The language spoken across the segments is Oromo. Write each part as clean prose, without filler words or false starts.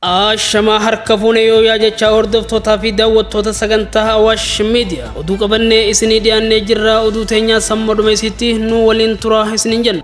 Ashamaa harka fuune yoo yaa jechaa hordoftootaa fi daawwattoota sagantaa Awaash Miidiyaa oduu qabannee isinii dhiyaannee jirra. Oduu teenyaa samma dhuma isitti nu waliin tura isiniin jenna.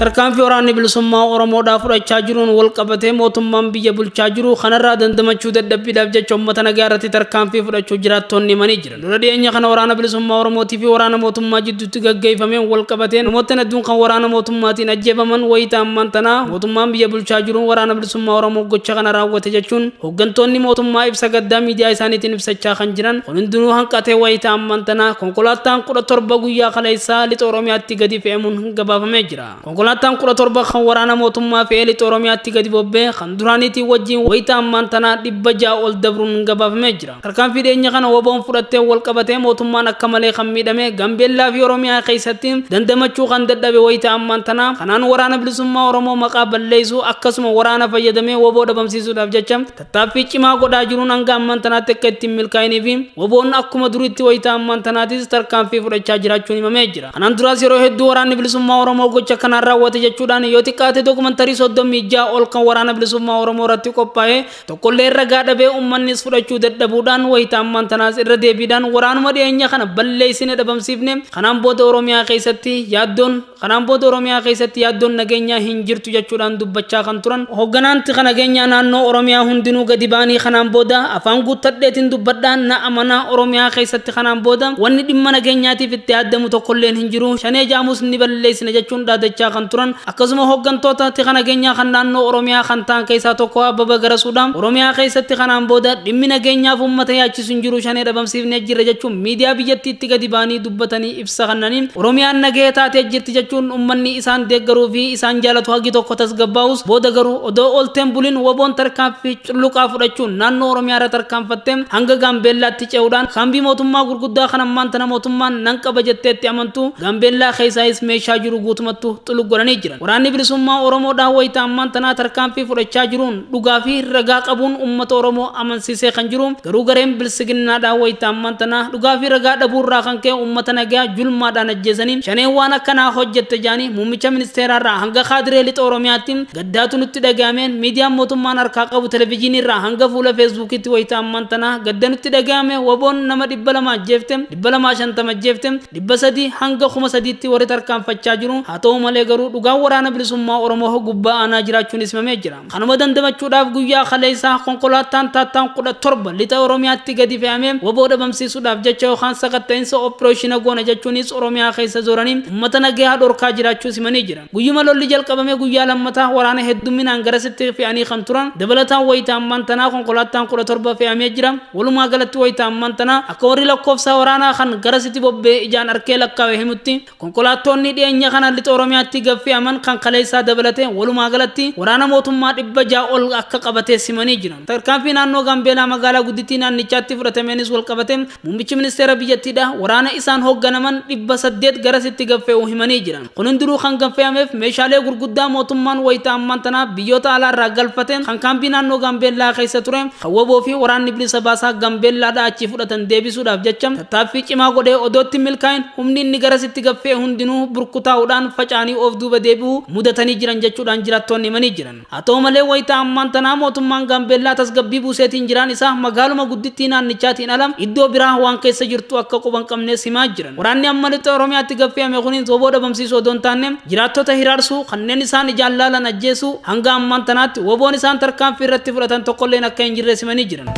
Tarkaanfii waraanni bilisummaa Oromoodhaa fudhachaa jiruun wal qabatee mootummaan biyya bulchaa jiru kanarraa dandamachuu dadhabbiidhaaf jecha uummata nagaa irratti tarkaanfii fudhachuu jiraattonni himanii jiran. Lola dhiyeenya kana waraana bilisummaa Oromootii fi waraana mootummaa jidduutti gaggeeffameen wal qabatee namootni hedduun kan waraana mootummaatiin ajjeefaman wayita ammaan tanaa mootummaan biyya bulchaa jiruun waraana bilisummaa Oromoo gocha kana raawwate jechuun hooggantoonni mootummaa ibsa gaddaa miidiyaa isaaniitiin ibsachaa kan jiran kun hundinuu hanqatee wayita ammaan tanaa konkolaataan 17 guyyaa kaleessaa lixa Oromiyaatti gadi fe'amuun gabaafamee jira. Konkolaataan 17 kan waraana mootummaa fe'ee lixa Oromiyaatti gadi bobba'e kan duraaniitiin wajjin wayita ammaan tanaa 600 ol dabruun gabaafamee jira. Tarkaanfii dhiyeenya kana WBOn fudhatteen wal qabatee mootummaan akka malee kan miidhame Gambeellaa fi Oromiyaa keessatti dandamachuu kan dadhabe wayita ammaan tanaa kanaan waraana bilisummaa Oromoo maqaa balleessuu akkasuma waraana fayyadamee WBO dhabamsiisuudhaaf jecha tattaaffii cimaa godhaa jiruun hanga ammaan tanaatti akka ittiin milkaa'inii fi WBOn akkuma duriitti wayita ammaan tanaatis tarkaanfii fudhachaa jiraachuun himamee jira. Kanaan duraas yeroo hedduu waraanni bilisummaa Oromoo gocha kanaan raawwate jechuudhaan yoo xiqqaate dookumantarii 36 ol kan waraana bilisummaa Oromoo irratti qophaa'e tokkollee ragaa dhabee uummannis fudhachuu dadhabuudhaan wayita ammaan tanaas irra deebiidhaan waraanuma dhiyeenya kana balleessine dhabamsiifne kanaan booda Oromiyaa keessatti yaaddoon kanaan booda Oromiyaa keessatti yaaddoon nageenyaa hin jirtu jechuudhaan dubbachaa kan turan hoogganaan tika nageenyaa naannoo Oromiyaa hundinuu gadi ba'anii kanaan booda afaan guuttadheetiin dubbadhaa na amanaa Oromiyaa keessatti kanaan booda wanni dhimma nageenyaatiif itti yaadamu tokkolleen hin jiru shanee jaamus ni balleessine jechuun dhaadachaa kan turan akkasuma hooggantoota tika nageenyaa kan naannoo Oromiyaa kan ta'an keessaa tokko Abbabaa Garasuudhaan Oromiyaa keessatti kanaan booda dhimmi nageenyaaf uummata yaachisu hin jiru shanee dhabamsiifnee jirra jechuun miidiyaa biyyattiitti gadi ba'anii dubbatanii ibsa kennanii Oromiyaan nagahee taatee jirti jechuun uummanni isaan deeggaruu fi isaan jaalatu hagi tokko tasgabbaa'us booda garuu odoo oolteen bulin WBOn tarkaanfii culluqaa fudhachuun naannoo Oromiyaa irra tarkaanfattee hanga Gaambeellaatti ce'uudhaan kaambii mootummaa gurguddaa kan ammaan tana mootummaan nan qaba jetteetti amantu Gaambeellaa keessaayis meeshaa jiru guutumattu xuluq godhanii jiran. Waraanni bilisummaa Oromoodhaan wayita ammaan tanaa tarkaanfii fudhachaa jiruun dhugaa fi ragaa qabuun uummata Oromoo amansiisee kan jiru garuu gareen bilisiginnaadhaan wayita ammaan tanaa dhugaa fi ragaa dhabuurraa kan ka'e uummata nagaa julmaadhaan ajjeesanii shaneen waan akkanaa hojjette jaanii muummicha ministeeraarraa hanga kaadiree lixa Oromiyaatti gaddaatu nutti dhaga'ameen miidiyaan mootummaan harkaa qabu televizyiiniirraa hanga fuula feesbuukiitti wayita ammaan tanaa gadda nutti dhaga'ame WBOn nama 200 ajjeefte 250 ajjeefte 300 hanga 3000tti warri tarkaanfachaa jiru haa ta'u malee garuu dhugaan waraana bilisummaa Oromoo gubbaa aanaa jiraachuun isimamee jira. Kanuma dandamachuudhaaf guyyaa kaleessaa konkolaataan taattaan 17 lixa Oromiyaatti gadi fe'amee WBO dhabamsiisuudhaaf jecha yookaan sakatta'insa opereeshina goona jechuunis Oromiyaa keessa zooranii uummata nagayaa dhorkaa jiraachuu simanii jiran. Guyyuma lolli jalqabame guyyaa lammataa waraana heddumminaan garasitti fe'anii kan turan dabalataan wayita ammaan tanaa konkolaataan 17 fe'amee jira. Walumaa galatti wayita ammaan tanaa akka warri lakkoofsa waraanaa kan garasitti bobba'ee ijaan arkee lakkaa'e himutti konkolaattonni dhiyeenya kana lixa Oromiyaatti gad fe'aman kan kaleessaa dabalatee walumaa galatti waraana mootummaa 600 ol akka qabatee simanii jiran. Tarkaanfii naannoo Gaambeelaa magaalaa guddittii naannichaatti fudhatameenis wal qabate muummichi ministeera biyyattiidha waraana isaan hoogganaman 800 garasitti gad fe'uu himanii jiran. Kun hundinuu kan gad fe'ameef meeshaalee gurguddaa mootummaan wayita ammaan tanaa biyyoota alaarraa galfate kan kaambii naannoo Gaambeellaa keessa ture kan WBO fi waraanni bilisa baasaa Gaambeellaadhaa achii fudhatan deebisuudhaaf jecha tattaaffii cimaa godhee odootti milkaa'in humni inni garasitti gad fe'e hundinuu burkutaa'uudhaan faca'anii of duuba deebi'uu mudatanii jiran jechuudhaan jiraattoonni himanii jiran. Haa ta'u malee wayita ammaan tanaa mootummaan Gaambeellaa tasgabbii buuseetiin jiraan isaa magaaluma guddittii naannichaatiin ala iddoo biraa waan keessa jirtu akka quban qabnees himaa jiran. Waraanni amma lixa Oromiyaatti gad fe'ame kunis WBO dhabamsiisuu odoo hin taane jiraattota hiraarsuu kanneen isaan ijaan laalan ajjeesuu hanga ammaan tanaatti WBOn isaan tarkaanfii irratti fudhatan tokkolleen akka hin jirre simanii jiran.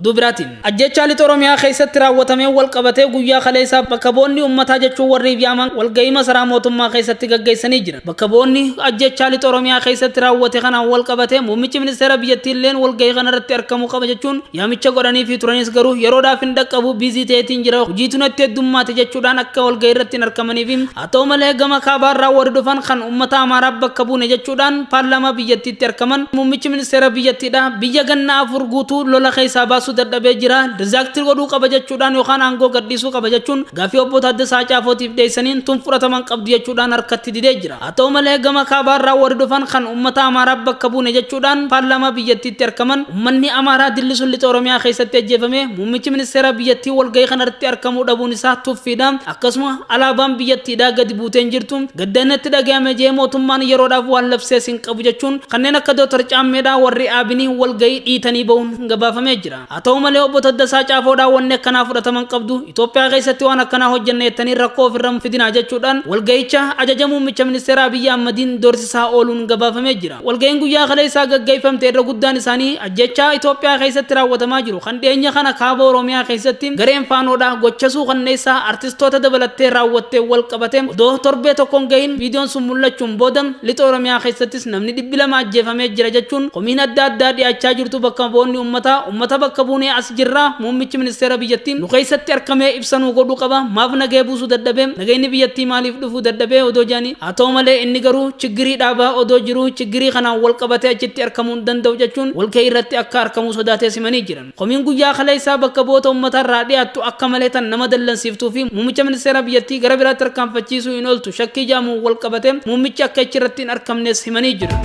Oduu biraatiin ajjechaa lixa Oromiyaa keessatti raawwatameen wal qabatee guyyaa kaleessaa bakka bu'oonni uummataa jechuun warri yaaman walga'ii masaraa mootummaa keessatti gaggeessanii jiran. Bakka bu'oonni ajjechaa lixa Oromiyaa keessatti raawwate kanaan wal qabatee muummichi ministeera biyyattii illeen walga'ii kanarratti argamuu qaba jechuun yaamicha godhanii fi turanis garuu yeroodhaaf hin dhaqqabu biizii ta'eetiin jira hojiitu natti heddummaate jechuudhaan akka walga'ii irratti hin argamaniif haa ta'u malee gama kaabaarraa warri dhufan kan uummata Amaaraa bakka buune jechuudhaan paarlaamaa biyyattiitti argaman muummichi ministeera biyyattiidha biyya ganna 4 guutuu lola keessaa baasuu baasuu dadhabee jira, resign godhuu qaba jechuudhaan yookaan aangoo gadhiisuu qaba jechuun gaafii obbo Taaddasaa Caafootiif dhiyeessaniin tun fudhataman qabdu jechuudhaan harkatti didee jira. Haa ta'u malee, gama kaabaarraa warri dhufan kan uummata Amaaraa bakka buune jechuudhaan paarlaamaa biyyattiitti argaman, uummanni Amaaraa dillisuun lixa Oromiyaa keessatti ajjeefame, muummichi ministeera biyyattii walgahii kanarratti argamuu dhabuun isaa tuffiidha, akkasuma alaabaan biyyattiidhaa gadi buuteen jirtu gaddanatti dhagahame jee mootummaan yeroodhaaf waan labsees hin qabu jechuun kanneen akka Dr. Caammeedhaa warri Aabinii walgahii dhiitanii bahuun gabaafamee jira. Haa ta'u malee, obbo Taddasaa Caafoodhaa wanni akkanaa fudhataman qabdu, Itoophiyaa keessatti waan akkanaa hojjanne jettanii rakkoo ofirra fidinaa jechuudhaan walgahicha ajaja muummicha ministeera Abiyyi Ahmadiin doorsisaa ooluun gabaafamee jira. Walgahiin guyyaa kaleessaa gaggeeffamte irra guddaan isaanii ajjechaa Itoophiyaa keessatti raawwatamaa jiru kan dhiyeenya kana kaaba Oromiyaa keessatti gareen faanoodhaa gochasuu kanneessaa artistoota dabalattee raawwattee wal qabate, odoo torbee tokkoon gahin viidiyoon sun mul'achuun booda lixa Oromiyaa keessattis namni 200 ajjeefamee jira jechuun komiin adda addaa dhiyaachaa jirtu, bakka bu'oonni uummataa uummata bakka buunee as jirra, muummichi ministeera biyyattii nu keessatti argamee ibsanuu godhuu qaba, maaf nagee buusuu dadhabee, nageenyi biyyattii maaliif dhufuu dadhabee odoo jedhanii, haa ta'u malee inni garuu chiggirii dhaabaa odoo jiru chiggirii kanaan wal qabatee achitti argamuu hin danda'u jechuun walgahii irratti akka argamuu sodaatee simanii jiran. Komiin guyyaa kaleessaa bakka bu'oota uummataa irraa dhiyaattu akka malee tan nama dallansiiftuu fi muummicha ministeera biyyattii gara biraatti tarkaanfachiisuu hin ooltu shakkii jaamuun wal qabate muummichi akka achi irratti hin argamnes himanii jiru.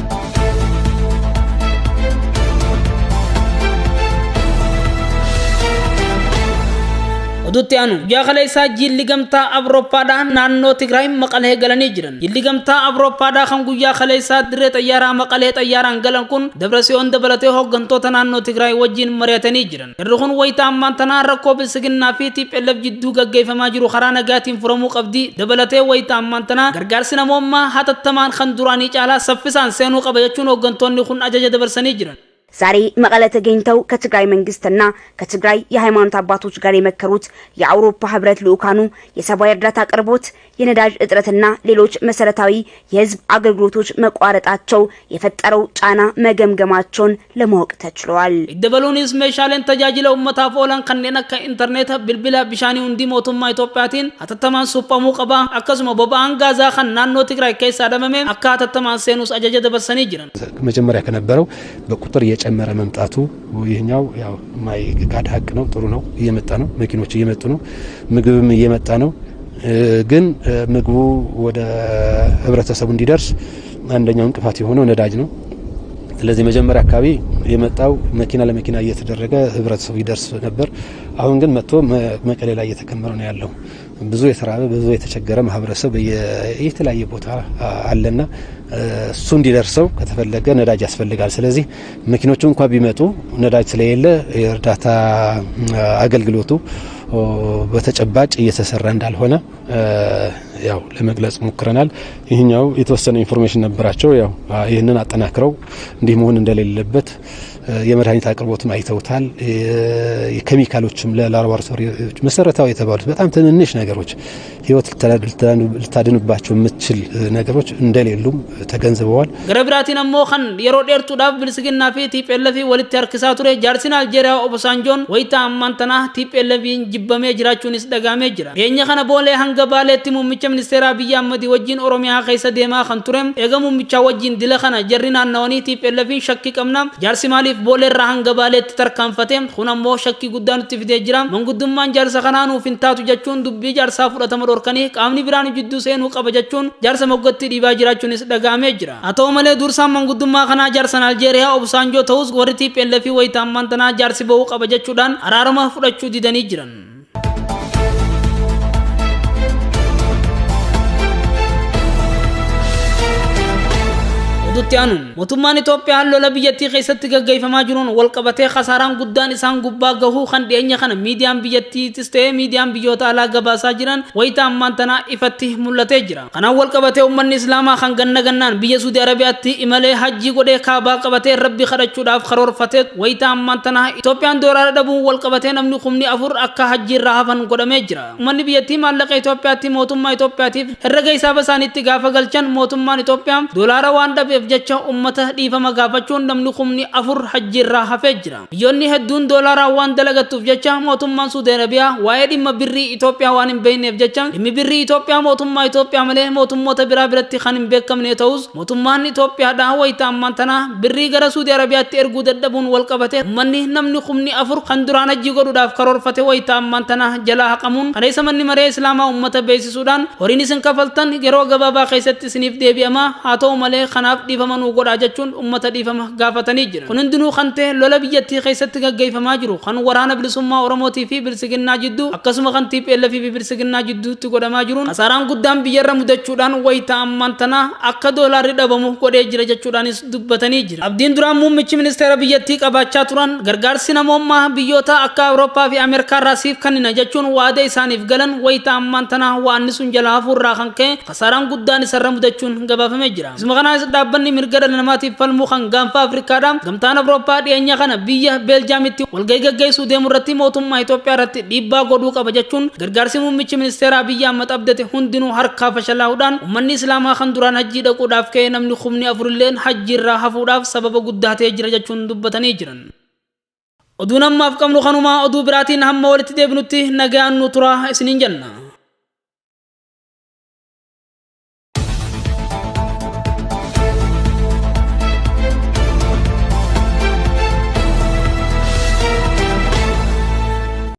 Oduutti aanu, guyyaa kaleessaa jilli gamtaa Awurooppaadhaa naannoo Tigraay Maqalee galanii jiran. Jilli gamtaa Awurooppaadhaa kan guyyaa kaleessaa dirree xayyaaraa Maqalee xayyaaraan galan kun Dabrasiyoon dabalatee hooggantoota naannoo Tigraay wajjin mari'atanii jiran. Jarri kun wayita ammaan tanaa rakkoo Bilsiginnaa fi TPLF jidduu gaggeeffamaa jiru karaa nagaatiin furamuu qabdi. Dabalatee wayita ammaan tanaa gargaarsi namoomaa hatattamaan kan duraanii caalaa saffisaan seenuu qaba jechuun hooggantoonni kun ajaja dabarsanii jiran. ዛሬ መቀለ ተገኝተው ከትግራይ መንግስትና ከትግራይ የሃይማኖት አባቶች ጋር የመከሩት የአውሮፓ ህብረት ልዑካኑ የሰብአዊ እርዳታ አቅርቦት፣ የነዳጅ እጥረትና ሌሎች መሰረታዊ የህዝብ አገልግሎቶች መቋረጣቸው የፈጠረው ጫና መገምገማቸውን ለማወቅ ተችሏል። Dabaluunis meeshaaleen tajaajila uummataaf oolan kanneen akka intarneeta, bilbila, bishaanii hundi mootummaa Itoophiyaatiin hatattamaan suphamuu qaba. Akkasuma boba'aan gaazaa kan naannoo Tigraay keessaa dhabame akka hatattamaan seenus ajaja dabarsanii jiran. መጀመሪያ ከነበረው በቁጥር እየጨመረ መምጣቱ ይህኛው ያው የማይካድ ሀቅ ነው። ጥሩ ነው፣ እየመጣ ነው። መኪኖች እየመጡ ነው። ምግብም እየመጣ ነው። ግን ምግቡ ወደ ህብረተሰቡ እንዲደርስ አንደኛው እንቅፋት የሆነው ነዳጅ ነው። ስለዚህ መጀመሪያ አካባቢ የመጣው መኪና ለመኪና እየተደረገ ህብረተሰቡ ይደርስ ነበር። አሁን ግን መጥቶ መቀሌ ላይ እየተከመረ ነው ያለው። ብዙ የተራበ፣ ብዙ የተቸገረ ማህበረሰብ የተለያየ ቦታ አለና እሱ እንዲደርሰው ከተፈለገ ነዳጅ ያስፈልጋል። ስለዚህ መኪኖቹ እንኳ ቢመጡ ነዳጅ ስለሌለ የእርዳታ አገልግሎቱ በተጨባጭ እየተሰራ እንዳልሆነ ያው ለመግለጽ ሞክረናል። ይህኛው የተወሰነ information ነበራቸው። ያው ይህንን አጠናክረው እንዲህ መሆን እንደሌለበት የመድኃኒት አቅርቦትም አይተውታል። የኬሚካሎችም ለላቦራቶሪዎች መሰረታዊ የተባሉት በጣም ትንንሽ ነገሮች ህይወት ልታድንባቸው የምትችል ነገሮች እንደሌሉም ተገንዝበዋል። Gara biraatiin ammoo kan yeroo dheertuudhaaf Bilisiginnaa fi TPLF walitti harkisaa ture jaarsin Aljeeriyaa Obasanjoon wayita ammaan tanaa TPLFin jibbamee jiraachuunis dhagahamee jira. Dhiyeenya kana Boolee hanga Baaleetti muummicha ministeera Abiyyi Ahmad wajjin Oromiyaa keessa deemaa kan ture, eega muummichaa wajjin dila kana jarri naannawanii TPLFin shakkii qabna, jaarsi maaliif Boolee irraa hanga Baaleetti tarkaanfate, kun ammoo shakkii guddaa nutti fidee jira, manguddummaan jaarsa kanaa nuuf hin taatu jechuun dubbii jaarsaa fudhatama dhorkanii qaamni biraan jidduu seenuu qaba jechuun jaarsa moggatti dhiibaa jiraachuunis dhagahamee jira. Haa ta'u malee, dursaan manguddummaa kanaa jaarsan Aljeeriyaa Obasanjoo ta'us warri TPLF wayita ammaan tanaa jaarsi ba'uu qaba jechuudhaan araarama fudhachuu didanii jiran. Oduutti aanuun, mootummaan Itoophiyaa lola biyyattii keessatti gaggeeffamaa jiruun wal qabatee kasaaraan guddaan isaan gubbaa gahuu kan dhiyeenya kana miidiyaan biyyattiitis ta'ee miidiyaan biyyoota alaa gabaasaa jiran wayita ammaan tanaa ifatti mul'atee jira. Kanaan wal qabatee uummanni Islaamaa kan ganna gannaan biyya Suudi Arabiyaatti imalee hajjii godhee Kaabaa qabatee Rabbi kadhachuudhaaf karoorfatee, wayita ammaan tanaa Itoophiyaan doolaara dhabuun wal qabatee namni 4,000 akka hajjii irraa hafan godhamee jira. Uummanni biyyattii maallaqa Itoophiyaatti mootummaa Itoophiyaatiif herrega hisaaba isaaniitti gaafa galchan mootummaan Itoophiyaa doolaara waan dhabeef jecha ummata dhiifama gaafachuun namni 4,000 hajjiirraa hafee jira. Biyyoonni hedduun doolaaraan waan dalagattuuf jecha mootummaan Suudi Arabiyaa waa'ee dhimma birrii Itoophiyaa waan hin beekneef jecha dhimmi birrii Itoophiyaa mootummaa Itoophiyaa malee mootummoota biraa biratti kan hin beekamne ta'us, mootummaan Itoophiyaadhaa wayita ammaan tana birrii gara Suudi Arabiyaatti erguu dadhabuun wal qabate ummanni namni 4,000 kan duraan hajjii godhuudhaaf karoorfate wayita ammaan tana jalaa haqamuun kana isa manni maree Islaamaa ummata beeksisuudhaan, horiin isin kafaltan yeroo gabaabaa keessatti isiniif deebi'ama, haa ta'u malee kanaaf dhiifama nuu godhaa jechuun ummata dhiifama gaafatanii jiran. Kun hundinuu kan ta'e lola biyyattii keessatti gaggeeffamaa jiru kan waraana bilisummaa Oromootii fi Bilsiginnaa jidduu, akkasuma kan TPLF fi Bilsiginnaa jidduutti godhamaa jiruun kasaaraan guddaan biyyarra mudachuudhaan wayita ammaan tana akka doolaarri dhabamu godhee jira jechuudhaanis dubbatanii jira. Abdiin duraan muummichi ministeera biyyattii qabaachaa turan, gargaarsi namoomaa biyyoota akka Awurooppaa fi Ameerikaa irraa siif kennina jechuun waada isaaniif galan, wayita ammaan tana waanni sun jala hafuurraa kan ka'e kasaaraan guddaan isarra mudachuun gabaafamee jira. Isuma kanaanis dhaabbanni mirga dhala namaatiif falmuu kan gaanfa Afrikaadha gamtaan Awurooppaa dhiyeenya kana biyya Beeljaamitti walgahii gaggeessuu deemu irratti mootummaa Itoophiyaa irratti dhiibbaa godhuu qaba jechuun, gargaarsi muummichi ministeera Abiyyi Ahmad abdate hundinuu harkaa fashalaa'uudhaan ummanni Islaamaa kan duraan hajjii dhaquudhaaf ka'e namni 4,000 illeen hajjiirraa hafuudhaaf sababa guddaa ta'ee jira jechuun dubbatanii jiran. Oduun ammaaf qabnu kanumaa, oduu biraatiin hamma walitti deebinutti nagaan nu turaa isiniin jenna.